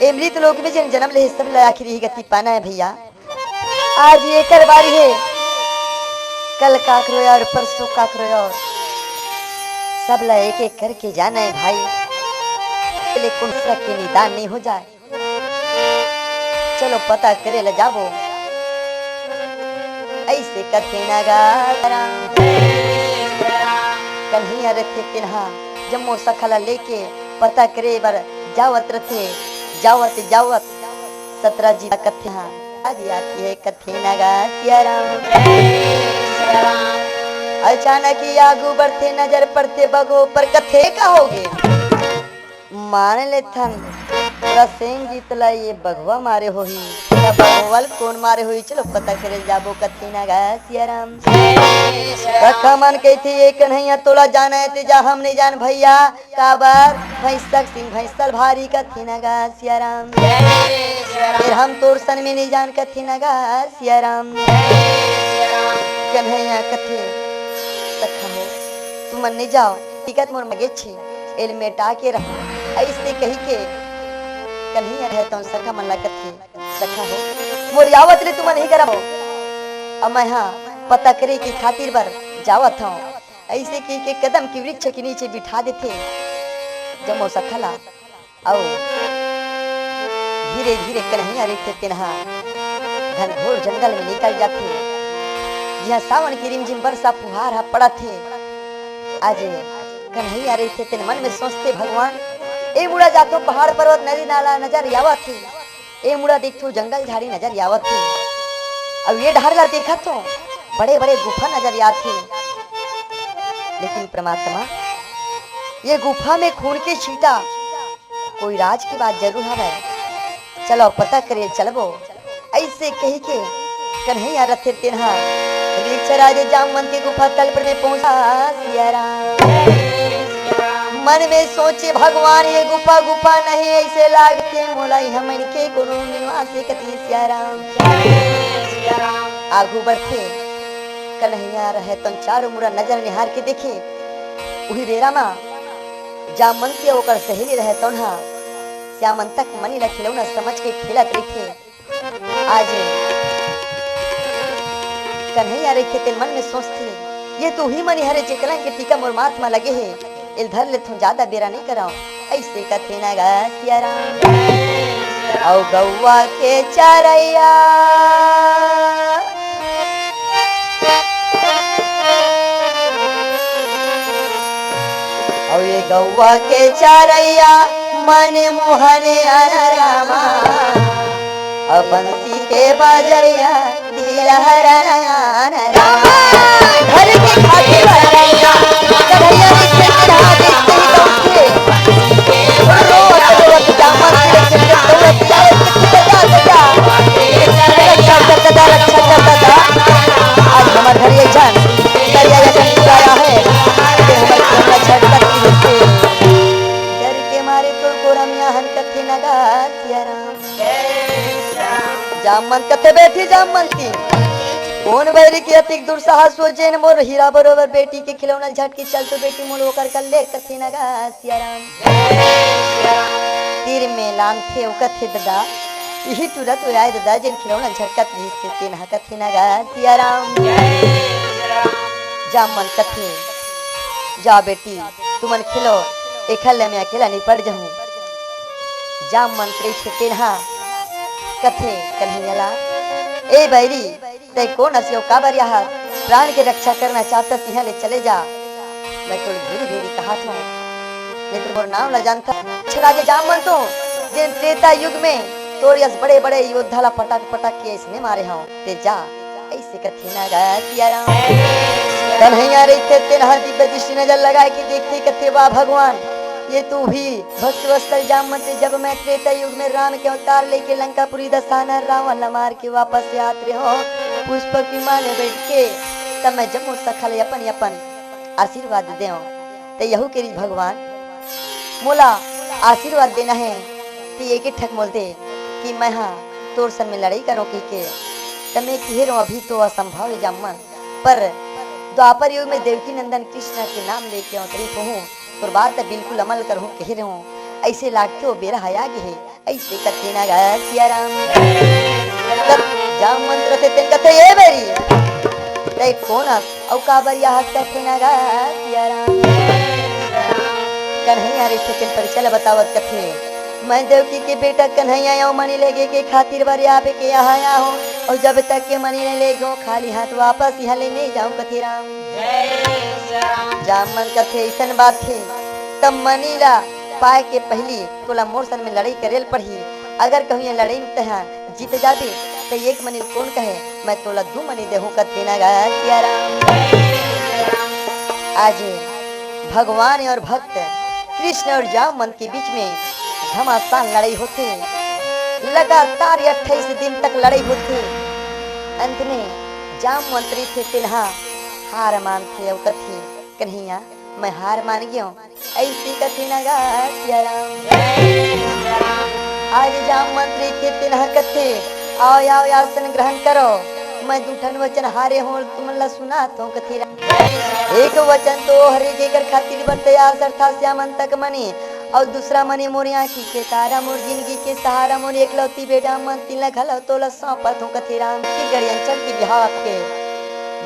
ए मृत लोक में जेन जनम ले हे, सब ला आखिरी ही गति पाना हे भइया। आज एकर बारी हे, कल काकरो अउ परसों काकरो अउ, सब ला एक एक करके जाना हे भाई, ले कोन सरा के निदान नहीं हो जाए। चलो पता करे ला जाबो, अइसे कथे नगारा। कन्हैया रथे तेन हा जम्मो सखा ला लेके पता करे बर जावत रथे। जावत जावत सतरा जी कथे हा, आज आती है कथे नगा सिया राम। अचानक ही आगू बढ़थे, नजर पड़थे बघो पर, कथे का होगे? मान लेथन प्रसेनजीत ला ये बघवा मारे होही, तब मोला कोन मारे होही, चलो पता करे जाबो कथे न गा सियाराम। सखा मन कहिथे, "ए कन्हैया तोला जाना हे ते जा, हम नइ जान भइया।" काबर भैंसक सिंग भैंसल भारी कथे न गा सियाराम। फेर हम तोर सन में नइ जान कथे न गा सियाराम। कन्हैया कथे, "सखा हो, तुमन नइ जाव, टिकट मोर मगे छे, एल मेटा के रहो।" अइसे कहिके कन्हैया रहे तौन सखा मन ला कथे, "सखा हो, मोर आवत ले तुमन ही करबो, अब मैं हा पता करे के खातिर बर जावत हौं।" अइसे कहिके कदम के वृक्ष के नीचे बिठा देथे जम्मो सखा ला। अउ धीरे धीरे कन्हैया रहिथे तेनहा घनघोर जंगल में निकल जाथे, जिहां सावन की रिमझिम बरसा फुहार हा पड़त हे। आज कन्हैया रहिथे तेन मन में सोचथे, "भगवान, ए मुड़ा जाथों पहाड़ पर्वत नदी नाला नजर आवत हे, ए मुड़ा देखथों जंगल झाड़ी नजर आवत हे, अउ ए डहर ला देखथों बड़े बड़े गुफा नजर आथे, लेकिन परमात्मा, ए गुफा में खून के छींटा कोई राज के बात जरूर हवय, चलो पता करे चलबो।" अइसे कहिके कन्हैया रहिथे तेनहा वृक्षराज जामवंत के गुफा तल पर में पहुंचा सियाराम। मन में सोचे, "भगवान, ए गुफा गुफा नहीं, अइसे लागथे मोला इहां मन के कोनो निवास हे कथे सियाराम।" आगू बढ़थे कन्हैया रहे तौन चारों मुड़ा नजर निहार के देखे, उही बेरा मा जामवंत के ओकर सहेली रहे तौन हा श्यामंत के मनी ला खिलौना समझ के खेलत रहिथे। आज कन्हैया रहिथे तेन मन में सोचथे, "ए तो उही मनी हरे जेकर के टीका मोर माथ म लगे हे, एल धर लेथों, जादा बेरा नइ करंव।" अइसे कथे न गा सियाराम। अउ गौवा के चरैया, अउ ए गौवा के चरैया, मन मोहन अनरामा, अउ बंसी के बजैया, दिल हरन अनरामा। घर के खातिर बजैया, कन्हैया जी के चढ़ा दे, सही बात है। आज हमर घर एक झन करिया या झन आया है, ते हमर खेलना झटकत नहीं होते। डर के मारे तोर गोरा मिया हन कथे नगा सियाराम। जामवंत कथे, "बेटी जामवंती, कोन बैरी के अतिक दुस्साहस हो, जेन मोर हीरा बरोबर बेटी के खिलौना झटकी, चल तो बेटी मोल ओकर कर ले," कथे नगा सियाराम। तीर में लानथे अउ कथे, "ददा, इही टूरा तो आय ददा, जेन खिलौना झटकत रहिस ते, तेन ह," कथे नगा सियाराम। जामवंत कथे, "जा बेटी, तुमन खेलो, एखर ले मैं अकेला निपट जहूं।" जामवंत रहिथे तेन ह कथे कन्हैया ला, "ए बैरी, तैं कोन अस अउ काबर यहाँ प्राण के रक्षा करना चाहत हस, इहाँ ले चले जा। मैं तोर भेरी भेरी कहत हूँ, नहीं तो मोर नाम ला जानत हस। अच्छा राजा जामवंत, जेन त्रेता युग में तोर यस बड़े बड़े योद्धा ला पटक पटक के अइसने मारे हंव, ते जा।" अइसे कथे नगा सियाराम। कन्हैया रहिथे तेन ह दिव्य दृष्टि नजर लगाए के देखथे, कथे, "वाह भगवान, ए तो उही भक्तवत्सल जामवंत, जब मैं त्रेता युग में राम के अवतार लेके लंकापुरी दशहरा रावण ला मार के वापस से आत रहेंव, पुष्पक विमान में बैठ के, तब मैं जम्मो सखा ला अपन अपन आशीर्वाद देंव। ते यहू के रीत भगवान, मोला आशीर्वाद देना हे, ते एके ठक मोल दे कि मैं हा तोर सन में लड़ाई करों कहिके। त मैं किहे रहेंव, अभी तो असंभव हे जामवंत, पर द्वापर युग में देवकी नंदन कृष्ण के नाम लेके अवतरित होहूं, तोर बात त बिल्कुल अमल करहूं कहे रहेंव। अइसे लागथे ओ बेरा ह आ गे हे, अइसे कथे नगा सियाराम। तब जामवंत रहिथे तेन कथे, "ए बैरी, तैं कोन अस अउ काबर यहाँ कथे नगा सियाराम?" कन्हैया रहिथे तेन परिचय ल बतावत कथे, "मैं देवकी के बेटा कन्हैया अउ मनी लेगे के खातिर बर आपे के यहाँ आया हूँ, अउ जब तक के मनी ले लेगो खाली हाथ वापस यहाँ ले नहीं जाऊँ," कथे राम। जामवंत कथे, "अइसन बात हे, तब मनी ला पाए के पहिली तोला मोर सन में लड़ाई करे ल पड़ही। अगर कहूँ ये लड़ाई में तैं जीत जाबे, त एक मनी ल कोन कहे, मैं तोला दू मनी देहूँ," कथे नगा सियाराम। आज भगवान अउ भक्त कृष्ण अउ जामवंत के बीच में घमासान लड़ाई होथे। लगातार अट्ठाईस दिन तक लड़ाई होथे। अंत में जामवंत रहिथे तेन ह हार मानथे अउ कथे, "कन्हैया, मैं हार मान गेंव।" अइसे कथे न गा सिया राम। आज जामवंत रहिथे तेन ह कथे, "आओ, आओ, आसन ग्रहण करो, मैं दू ठन वचन हारे हों, तुमन ला सुनात हों," कथे राम। एक वचन तो हरे जेकर खातिर बर तैयार सरथा श्याम अंतक मने, अउ दूसरा मने मोर आँखी के तारा, मोर जिनगी के सहारा, मोर एकलौती बेटा मन, तिन ला घलो तोला सौंपत हों कथे राम। के गड़ियन चल के बिहाव के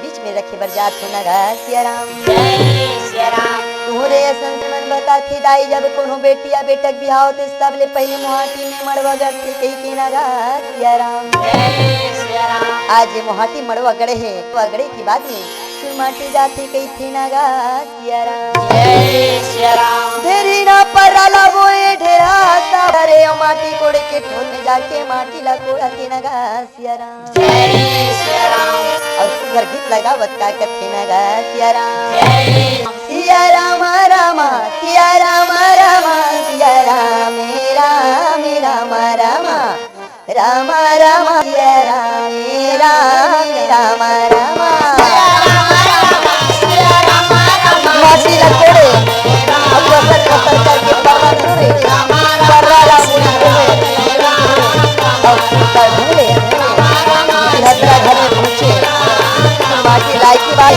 बीच में रखे बर जात हों न गा सिया राम। जय सिया राम। तुहरे असन मन बताथे दाई, जब कोनो बेटी या बेटा के बिहाव होथे, सबले पहिले मोहाटी में मड़वा गड़थे कहिके न गा सिया राम। जय सिया राम। आज ये मोहाटी मड़वा गड़े हे, मड़वा गड़े के बाद में सुन माटी जाथे कहिथे न गा सिया राम। जय सिया राम। ढेरी ना पर्रा ला बोए ढेरा सा, अरे ओ माटी कोड़े के ठोर में जाके माटी ला कोड़थे न गा सिया राम। जय सिया राम। अउ सुघर गीत लगावत का कथे न गा सिया राम। जय सिया राम राम, सिया राम राम, सिया राम राम, राम राम, राम राम, सिया राम राम, राम राम। माटी ला कोड़े, अब कसर कसर करके पर्रा टूरे, पर्रा ला मुड़ी कोड़े, अब कुत्ता ढूंढे, हतरा घरे पहुंचे, माटी लायकी बाई।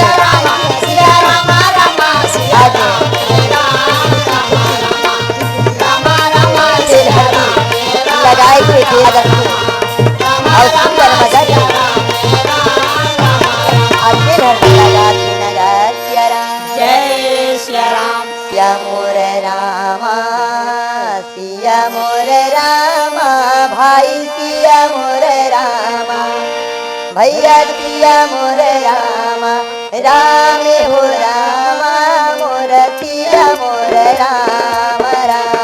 आगे। तेल हल्दी लगाए के दे रखी। अउ सुंदर मजा के। अउ तेल हल्दी लगा के नगा सिया राम। जय सिया राम। सिया मोर रामा, सिया मोर रामा, भाई सिया मोर रामा, भैया सिया मोर रामा, राम हो रामा, मोर सिया मोर राम राम।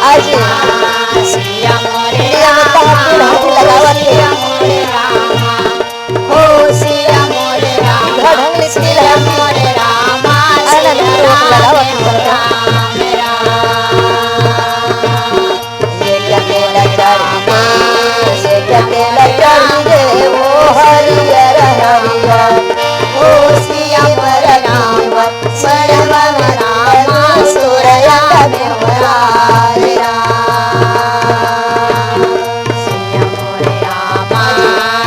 आज सिया मोर नियमित हाथी लगावत हे। सिया मोर राम, ढंग ले तेल हल्दी आनंद पूर्वक लगावत हे। ये क्या तेल चढ़ी गे, ये क्या तेल चढ़ी गे, ओ हरियर हरियर। ओ सिया मोर राम, सरवन राम, सोरया में हो राम। सिया मोर राम,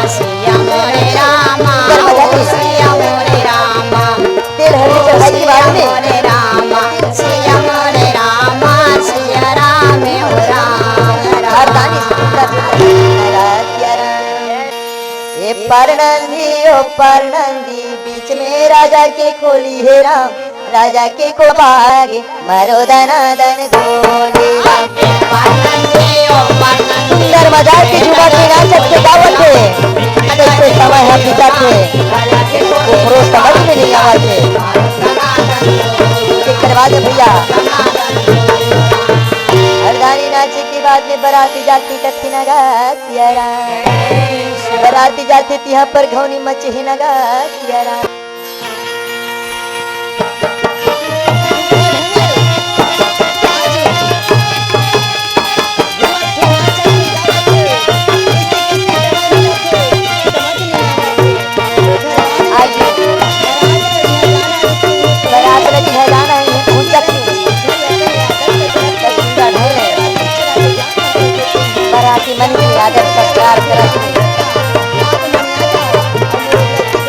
सिया मोर राम, सिया मोर राम। तेल हल्दी चढ़ाई के बाद में सिया मोर राम, सिया मोर राम, सिया राम हो राम। हरदानी सुंदर लगा सिया राम। ए परनंदी ओ परनंदी, बीच में राजा के खोली हे राम, राजा के को बागे मरो दना दन गोली। सुंदर मजा के झूमत के नाचत के गावत हे। कैसे समय ह बीतत हे, ओकरो समझ में नहीं आवत हे। एक करवा दे भैया। हरदानी नाचे के बाद में बराती जाती कत्ती नगा सिया राम। बराती जाती तिहा पर घौनी मचे हे नगा सिया राम। बराती मन के आदर सत्कार करत हे।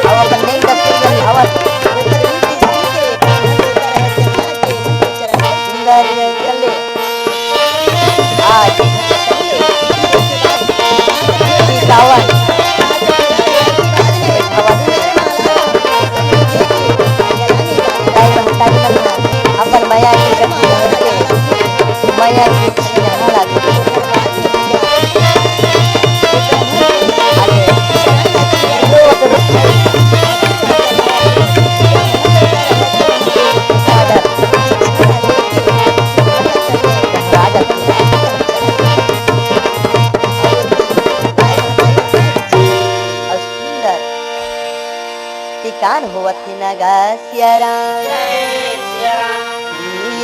अउ अपन नई दस्तूर ल निभावत हे। सुंदर चले। आज सावन। दाई महतारी मन ह अपन मया के गति के मया के छीना न लागे। टिकान होवत हे नगा सिया राम।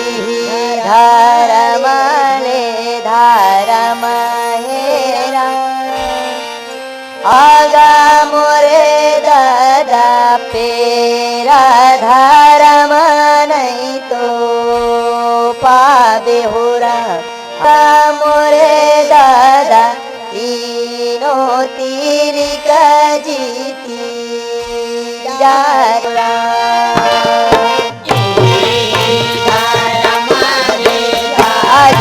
इही धारा म आगा मोरे दादा, पेरा धारा मा नहीं तो पाबे हो राम। आगा मोरे दादा, तीनों तीर का जीती जाए राम। आज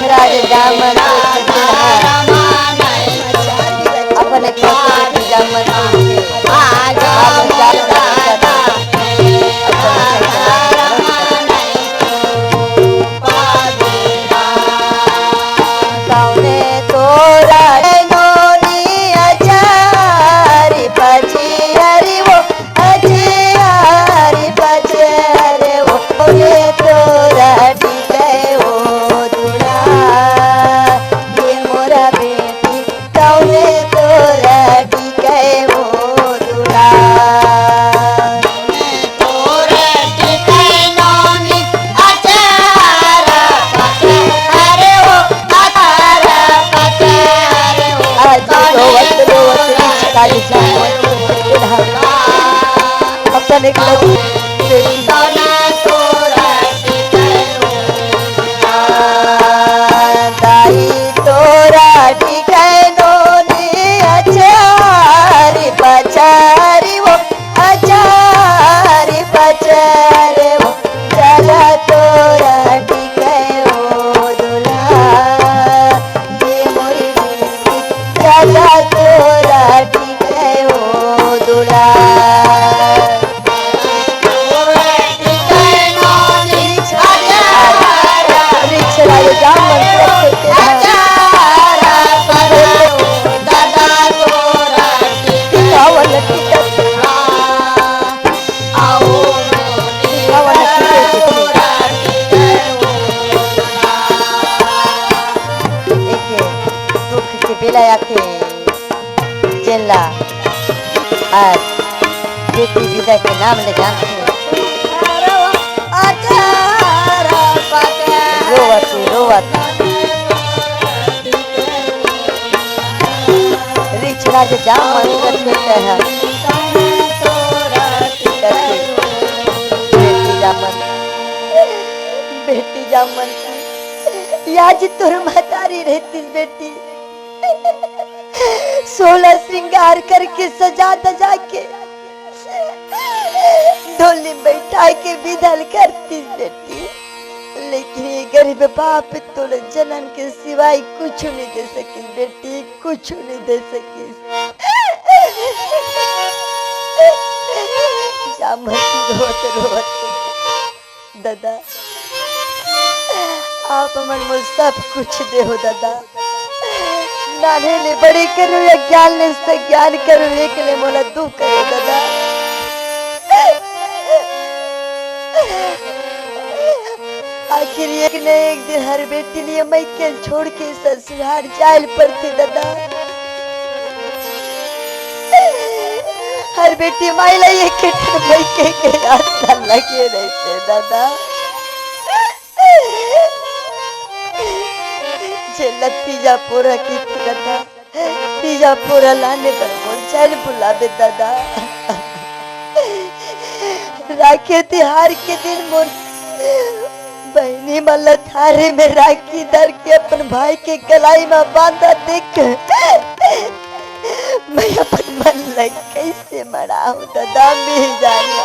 राज दामन अपने खसुर की दामन कौने तोरा नोनी अचारी पची हरी वो, अचारी पची हरी वो, कौने तोरा टिकै वो दुला, ये मोरा बेटी, कौने तोरा टिकै वो दुला। आज रोवत रोवत रिछरा के जामन, अपन एक लड़की दाई तोरा टिकै नोनी अचारी पचारी वो, अचारी पचारी वो, चला तोरा टिकै वो दुला, ये मोरी बेटी, चला तोरा टिकै वो दुला। रिछरा के जामन रखे के धाम। टिकावन टिकट। टिकावन टिकट। एके दुख के बेला आथे। जेला आज बेटी विदा के नाम ले जानथे। रोवत हे, रोवत। रिछरा के जामन करके कहे। बेटी जामन, बेटी जामन। आज तोर महतारी रहतीस बेटी। सोलह श्रृंगार करके, सजा धजा के, डोली में बैठा के विदा करतीस बेटी, लेकिन ये गरीब बाप तोला जनम के सिवाय कुछ नहीं दे सकिस बेटी, कुछ नहीं दे सकिस। जामन रोवत रोवत ददा, आप हमन मोर सब कुछ देहो ददा। नान्हे ले बड़े करो या ज्ञान ले सज्ञान करो, एक ले मोला दुख करो ददा। आखिर एक न एक दिन हर बेटी लिए मइके छोड़ के ससुराल जाए ल पड़थे ददा। हर बेटी माई ला ये के ठन मइके के आस लगे रहिथे ददा। जेला तीजा पोरा कहिथे ददा, तीजा पोरा लाने बर मोर जाए ल बुलाबे ददा। राखे तिहार के दिन मोर बहिनी मन ल थारी में राखी धर के अपन भाई के कलाई में बांधा देख, मैं अपन मन ल कइसे मनाहूं ददा, मैं जाना।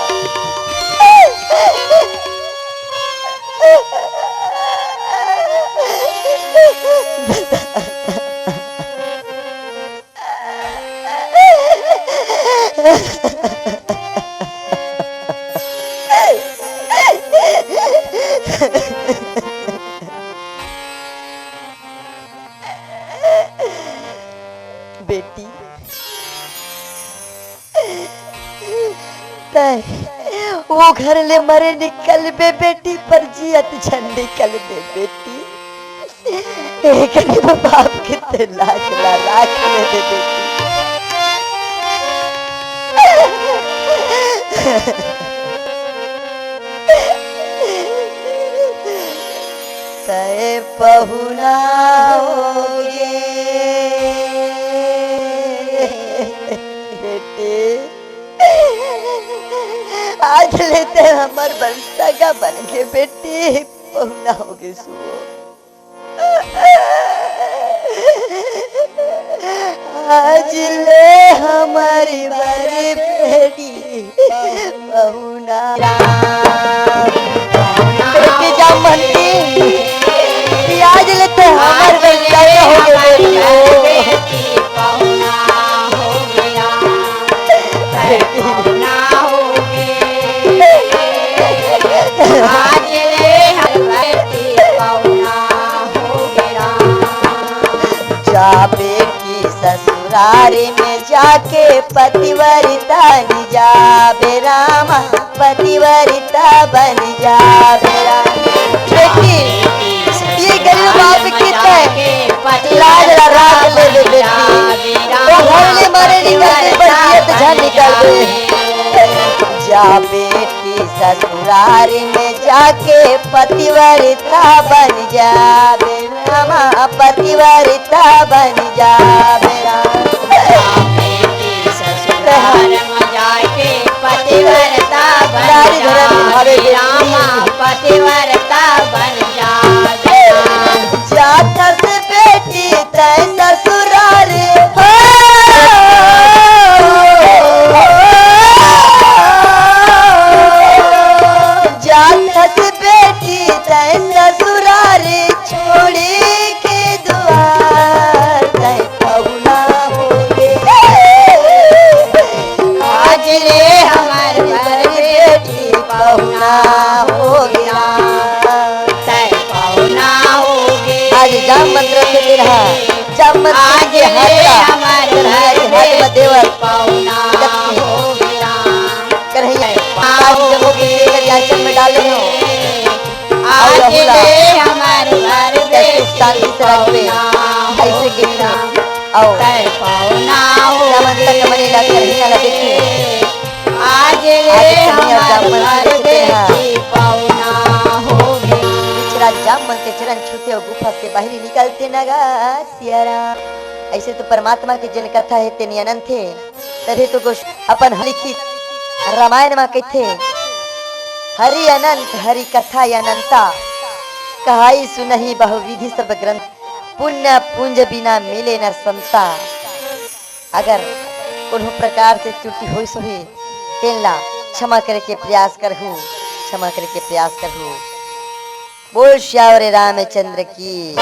बेटी, तैं वो घर ले मरे निकलबे बेटी, पर जियत झन निकलबे बेटी। ए गरीब बाप के तैं लाज ला राख लेबे बेटी। तय पहुना होगे। बेटी, आज ले तय हमर बर सगा बन गे बेटी, पहुना होगे सुओ। आज ले हमर बर बेटी पहुना। बेटी जामवंती, आज ले तय हमर बर सगा होगे बेटी हो। जा बेटी ससुरारी में जाके पतिवरिता बन जाबे रामा, पतिवरिता बन जाबे रामा। बेटी, ये गरीब बाप की तय लाज ला राख ले ले बेटी। ओ घर ले मारे निकल दे, पर जियत झन निकल दे। जा बेटी ससुरारी में जाके पतिवरिता बन जाबे रामा, पतिवरिता बन जाबे रामा। ससुरार में जाके पतिवरता बन नारी धर्म निभावे जाबे बेटी। रामा, पतिवरता बन जाबे रामा। जाथस बेटी तय ससुरार हो। जाथस बेटी तय ससुरार छोड़ी के दुआर तय पहुना होगे। आज ले हमर बर बेटी पहुना होगे। तय पहुना होगे। आज जामवंत रथ के दिन हा, जामवंत आज के ले हाथ का हमर करहिया के हाथ में देवर पहुना होगे। करहिया आज जब वो पीछे कर आंचल में डाल रहे हो। आज ले हमर बर बेटी सुख शांति से रख दे। ऐसे गिनती। आओ। तय पहुना हो। जामवंत कमरे ला करहिया ला देखिए। आज ले आज कमरिया हमर जामवंत बर के सुते हैं। बेटी पहुना होगे। पिछड़ा जामवंत के चरण छूते अउ गुफा से बाहिर निकलथे नगा सियाराम। ऐसे तो परमात्मा के जेन कथा हे तेन अनंत हे। तभे तो गोस-, अपन लिखित रामायण मा कहिथे, हरि अनंत हरि कथा अनंता, कहाई सुनही बहुविधि सब ग्रंथ, पुण्य पुंज बिना मिले न संता। अगर कोनो प्रकार से त्रुटि होइस होही, तेन ला क्षमा करे के प्रयास करहू, क्षमा करे के प्रयास करहू। बोल सियावर रामचंद्र की।